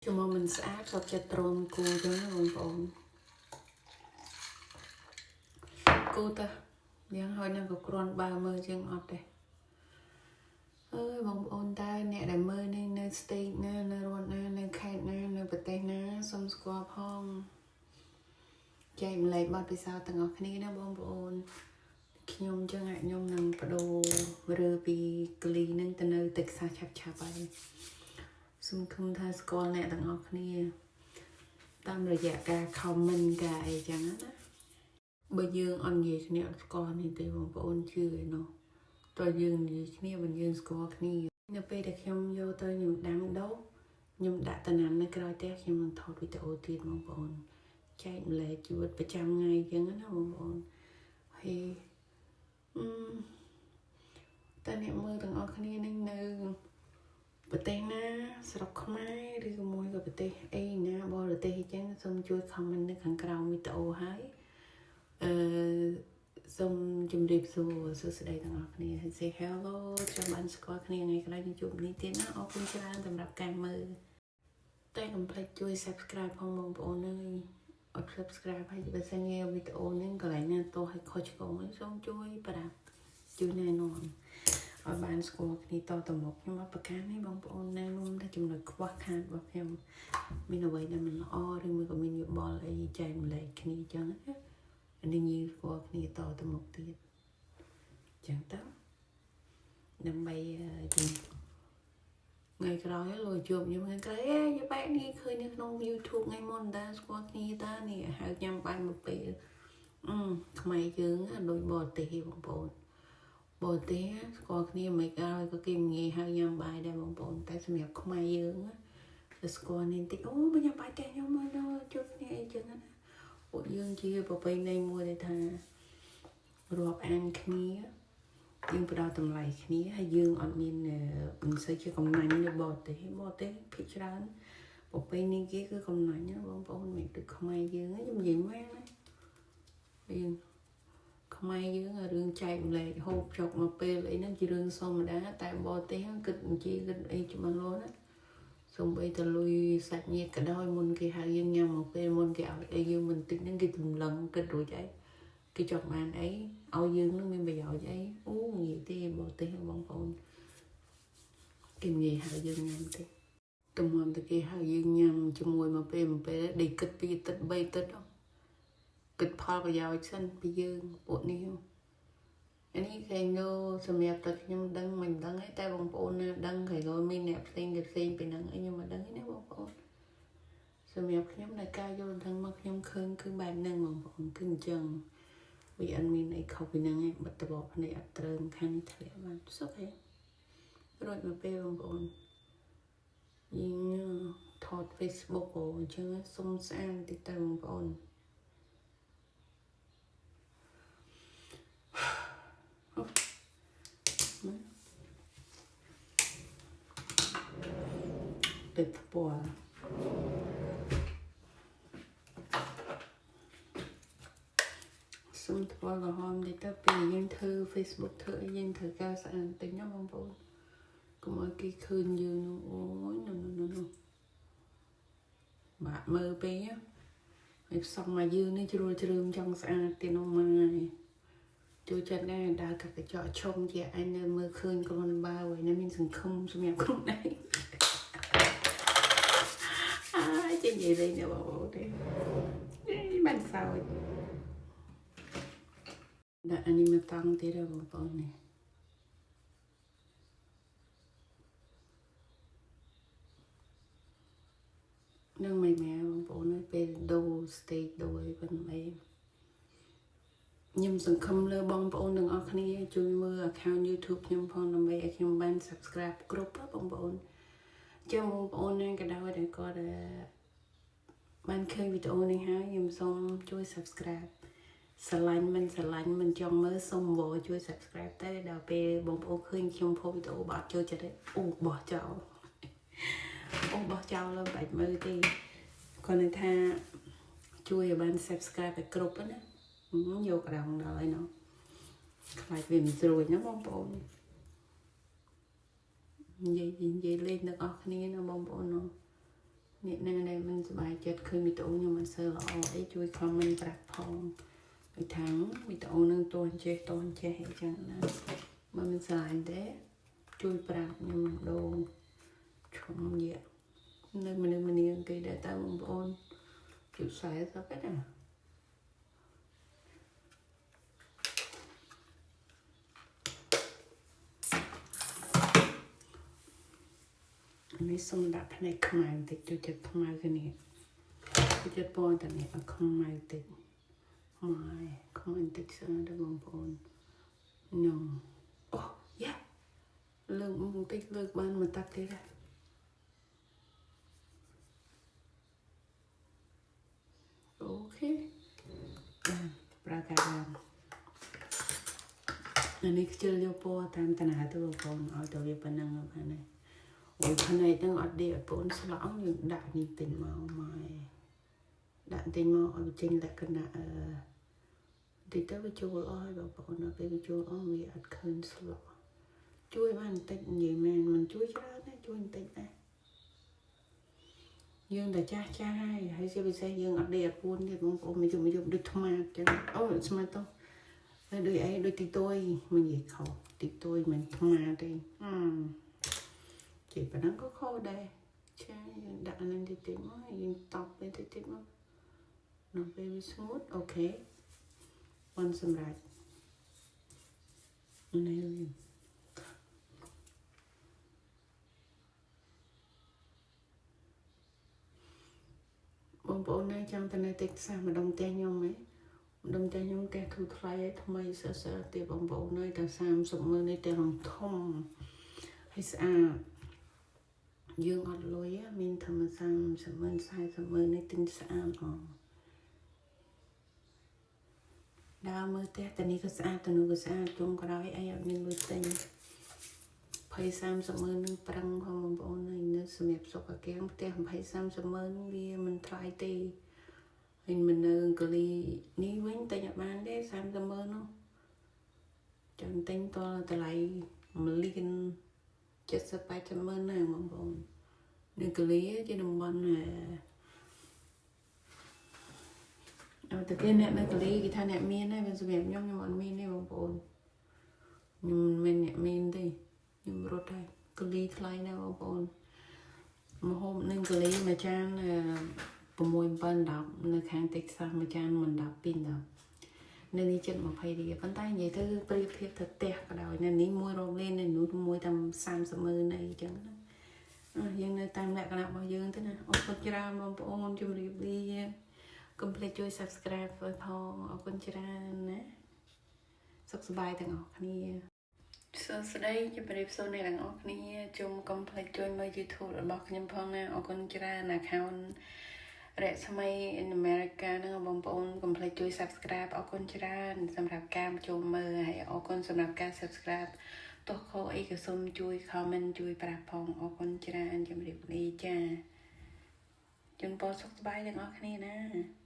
ខ្ញុំមកមិនស្អាតគាត់ចិត្តទ្រាំគូចឹងណាបងប្អូនគូតាយ៉ាងហើយនឹងក៏គ្រាន់បើមើលជាងអត់ទេអើយបងប្អូនតើអ្នកដែលមើលនេះនៅ state ណានៅរដ្ឋណានៅខេត្តណានៅប្រទេសណាសូមស្គាល់ផងចែកម្លែកបទពិសោធន៍ទាំងអស់គ្នាណាបងប្អូនខ្ញុំចឹងខ្ញុំនឹងបដូររើពីក្លីនឹងទៅនៅតិចសាឆាប់ឆាប់ហើយសង្ឃឹមថាស្គាល់អ្នកទាំងអស់គ្នាតាមរយៈការ comment ការអីចឹងណាបើយើងអត់និយាយគ្នាអត់ស្គាល់នេះទេបងប្អូនជឿឯនោះតើយើងនិយាយគ្នាមិនយើងស្គាល់គ្នានៅពេលដែលខ្ញុំយកទៅខ្ញុំដាំដុះខ្ញុំដាក់តំណាំនៅក្រោយផ្ទះខ្ញុំនឹងថតវីដេអូទៀតបងប្អូនចែកម្លែកជីវិតប្រចាំថ្ងៃចឹងណាបងប្អូនហើយអឺតើអ្នកមើលទាំងអស់គ្នានឹងនៅប្រទេសណាស្រុកខ្មែរឬក៏មួយក៏ប្រទេសអីណាបរទេសអញ្ចឹងសូមជួយ comment នៅខាងក្រោមវីដេអូហើយអឺសូមជម្រាបសួរសួស្តីទាំងអស់គ្នាហើយ say hello ចាំបានស្គាល់គ្នាថ្ងៃក្រោយយើងជួបនេះទៀតណាអរគុណច្រើនសម្រាប់ការមើលតែកុំភ្លេចជួយ subscribe ផងបងប្អូនអើយអត់ subscribe ហើយបើសិនជាវីដេអូនេះកន្លែងណាទោះឲ្យខុសឆ្គងសូមជួយប្រាប់ជួយណែនាំឲ្យបានស្គាល់គ្នាតទៅមុខខ្ញុំអត់ប្រកាន់ទេបងប្អូនណែនាំតែចំណុចខ្វះខាតរបស់ខ្ញុំមានអ្វីដែលមិនល្អឬមួយក៏មានយោបល់អីចែកម្លែកគ្នាអញ្ចឹងណានេះយើងស្គាល់គ្នាតទៅមុខទៀតអញ្ចឹងទៅដើម្បីយើងថ្ងៃក្រោយលោកជួបខ្ញុំថ្ងៃក្រោយអេយបែកនេះឃើញនៅក្នុង YouTube ថ្ងៃមុនតាស្គាល់គ្នាតានេះហៅញ៉ាំបាយមួយពេលអឺខ្មែរយើងដូចបរទេសបងប្អូនបរទេសស្គាល់គ្នាមិនឲ្យក៏គេងាយហៅញ៉ាំបាយដែរបងប្អូនតែសម្រាប់ខ្មែរយើងទៅស្គាល់នេះតិចអូមកញ៉ាំបាយផ្ទះខ្ញុំមកដល់ជួបគ្នាអីចឹងណាពួកយើងជាប្រពៃណីមួយដែលថារាប់អានគ្នាយើងផ្ដល់តម្លៃគ្នាហើយយើងអត់មានមិនសូវជាកំណាញ់នៅបរទេសបរទេសភាគច្រើនប្រពៃណីគេគឺកំណាញ់ណាបងប្អូនមិនដូចខ្មែរយើងខ្ញុំនិយាយមែនណាយើងខ្មែរយើងរឿងចែកម្លែកហូបចុកមកពេលអីហ្នឹងជារឿងធម្មតាតែបរទេសគិតបញ្ជាគិតអីច្បាស់លាស់ណាសំបីតលុយសាច់ញាតិក៏ដោយមុនគេហៅយើងញ៉ាំមកពេលមុនគេឲ្យអីយើងមិនតិចហ្នឹងគេចម្លឹងគិតរួចអីគេចង់បានអីឲ្យយើងនឹងមានប្រយោជន៍អីអូងាយទេបរទេសបងប្អូនគេងាយហៅយើងញ៉ាំទេទំមតែគេហៅយើងញ៉ាំជាមួយមកពេលមកពេលដេកគិតពីទឹក3ទឹកគិតផលប្រយោជន៍សិនពីយើងពួកនេះអានេះគេងសម្រាប់តែខ្ញុំដឹងមិនដឹងទេតែបងប្អូនណាដឹងគេក៏មានអ្នកផ្សេងគេផ្សេងពីហ្នឹងអីខ្ញុំមិនដឹងទេណាបងប្អូនសម្រាប់ខ្ញុំในការយល់ដឹងមកខ្ញុំឃើញគឺបែបហ្នឹងបងប្អូនគឺអញ្ចឹងវាអត់មានអីខុសពីហ្នឹងទេបិទតបភ្នែកអត់ត្រូវខាងនេះធ្លាក់បានសុខទេរួចមកពេលបងប្អូនយើងថត Facebook អូអញ្ចឹងសុំស្អាតតិចទៅបងប្អូន ទឹកពណ៌សុំថ្ពាល់ក្រហមតិចទៅពេលយើងធ្វើ Facebook ធ្វើអីយើងត្រូវការស្អាតតិចណាបងប្អូនកុំឲ្យគេឃើញយើងនោះអូយនោះនោះនោះបាក់មើលពេកហើយផ្សំមកយើងនេះជ្រួលជ្រើមចង់ស្អាតទៀតនោះម៉ាយចូលចិត្តដែរដើរកាត់កញ្ចក់ឆុងជាអញនៅមើលឃើញខ្លួនបើហើយនៅមានសង្ឃឹមសម្រាប់ខ្លួនឯងអើយចេះនិយាយលេងណាបងប្អូនទេបានសើចដាក់អានេះមកតង់ទៀតហ៎បងប្អូននេះនឹងមិនមែនបងប្អូនពេលដូរ stage ដូរអីប៉ុណ្ណឹងខ្ញុំសង្ឃឹមលើបងប្អូនទាំងអស់គ្នាជួយមើល account YouTube ខ្ញុំផងដើម្បីឲ្យខ្ញុំបាន subscribe គ្រប់បងប្អូនចឹងបងប្អូនណាក៏ដោយដែលគាត់បានឃើញវីដេអូនេះហើយខ្ញុំសូមជួយ subscribe ស្រឡាញ់មិនស្រឡាញ់មិនចង់មើលសូមវជួយ subscribe ទៅដល់ពេលបងប្អូនឃើញខ្ញុំផុសវីដេអូបាត់ចូលចិត្តអូបោះចោលអូបោះចោលលើបាច់មើលទេគាត់ថាជួយឲ្យបាន subscribe ឲ្យគ្រប់ណាយកក្រងដល់ហើយណោះខ្លាចវាមិនស្រួចណាបងប្អូននិយាយនិយាយលេងទាំងអស់គ្នាណាបងប្អូនណោះ អ្នកណាដែលមិនសប្បាយចិត្តឃើញវីដេអូខ្ញុំមិនសូវល្អអីជួយ comment ប្រាប់ផងដូចថាវីដេអូនឹងតួអញ្ចេះតួអញ្ចេះអីចឹងណាបើមិនស្រឡាញ់ទេជួយប្រាប់ខ្ញុំនឹងដូរឈុំយានៅមនុស្សម្នាងគេដែរតើបងប្អូនជិះ40ហ្នឹងណា នេះសុំដាក់ផ្នែកខ្មៅបន្តិចចូលចិត្តខ្មៅគ្នាចូលចិត្តពណ៌តែនេះឲ្យខ្មៅតិចម៉ែខ្មៅបន្តិចស្អាតដល់បងប្អូនញ៉ុំអូយ៉ាលើកបន្តិចលើកបានមួយតាក់ទៀតដែរ OK បានប្រើការបានអានេះខ្ជិលយកពណ៌តាមតាណាទៅបងប្អូនឲ្យទៅវាប៉ុណ្ណឹងបានហើយអូយផ្នែកហ្នឹងអត់ដេកឲ្យបងស្លក់យើងដាក់នេះទិញមកម៉ែដាក់ទិញមកឲ្យវាចេញលក្ខណៈអឺតិចទៅវាចូលអស់ហើយបងប្អូនដល់ពេលវាចូលអស់វាអត់ឃើញស្លក់ជួយបានបន្តិចនិយាយមែនមិនជួយច្រើនទេជួយបន្តិចដែរយើងតែចាស់ចាស់ហើយហើយជាពិសេសយើងអត់ដេកអត់ពួនទៀតបងប្អូនមកយប់មកយប់ដូចថ្មចឹងអូស្មាតទៅហើយដូចអីដូចទីទួយមិននិយាយខុសទីទួយមិនថ្មទេអឺ ជិះប៉ុណ្ណឹងក៏ខុសដែរចាយើងដាក់អានឹងតិចតិចមកយើងតប់វាតិចតិចមកដល់ពេលវាស្ងួត OK បានសម្រាប់នេះបងប្អូនណាចាំទៅនៅតិចសាសម្ដុំផ្ទះខ្ញុំហ៎ម្ដុំផ្ទះខ្ញុំផ្ទះធូរថ្លៃហើយថ្មីស្អាតស្អាតទៀតបងប្អូនអើយតែ30ម៉ឺននេះផ្ទះធំហើយស្អាតយើងអត់លុយមានធម្ម30ម៉ឺន40ម៉ឺននេះទិញស្អាតហ្មងដើរមើលផ្ទះតានេះក៏ស្អាតតានោះក៏ស្អាតជុំក្រោយអីអត់មានលុយទិញ20 30ម៉ឺននឹងប្រឹងផងបងប្អូនហើយនៅសម្រាប់សុខអាកាំងផ្ទះ20 30ម៉ឺនវាមិនថ្លៃទេហើយមិននៅអង្គលីនេះវិញទិញអត់បានទេ30ម៉ឺននោះចាំទិញតតម្លៃ1លាន70 80ម៉ឺនណាបងប្អូននៅកលីជាតំបន់អត់តែគេអ្នកនៅកលីគេថាអ្នកមានដែរមិនសម្រាប់ខ្ញុំខ្ញុំអត់មានទេបងប្អូនខ្ញុំមិនមែនអ្នកមានទេខ្ញុំរត់ហើយកលីថ្លៃណាស់បងប្អូនម្ហូបនឹងកលីមួយចាន6 7 10នៅខាងតិចសាសមួយចានមិន10 2 10នៅនេះចិត្ត20រៀលប៉ុន្តែនិយាយទៅប្រៀបធៀបទៅផ្ទះក៏ដោយនៅនេះមួយរោងលេននៅនោះមួយតាម30ម៉ឺនអីចឹងណាយើងនៅតាមលក្ខណៈរបស់យើងទៅណាអរគុណច្រើនបងប្អូនជម្រាបលាកុំភ្លេចជួយ Subscribe ឲ្យផងអរគុណច្រើនណាសុខសប្បាយទាំងអស់គ្នាសួស្តីជម្រាបសួរអ្នកទាំងអស់គ្នាជុំកុំភ្លេចជួយមើល YouTube របស់ខ្ញុំផងណាអរគុណច្រើន account រស្មី in America ហ្នឹងបងប្អូនកុំភ្លេចជួយ Subscribe អរគុណច្រើនសម្រាប់ការចូលមើលហើយអរគុណសម្រាប់ការ Subscribe ទោះខុសអីក៏សូមជួយ comment ជួយប្រាប់ផងអរគុណច្រើនជម្រាបលាចាជូនពរសុខសប្បាយទាំងអស់គ្នាណា។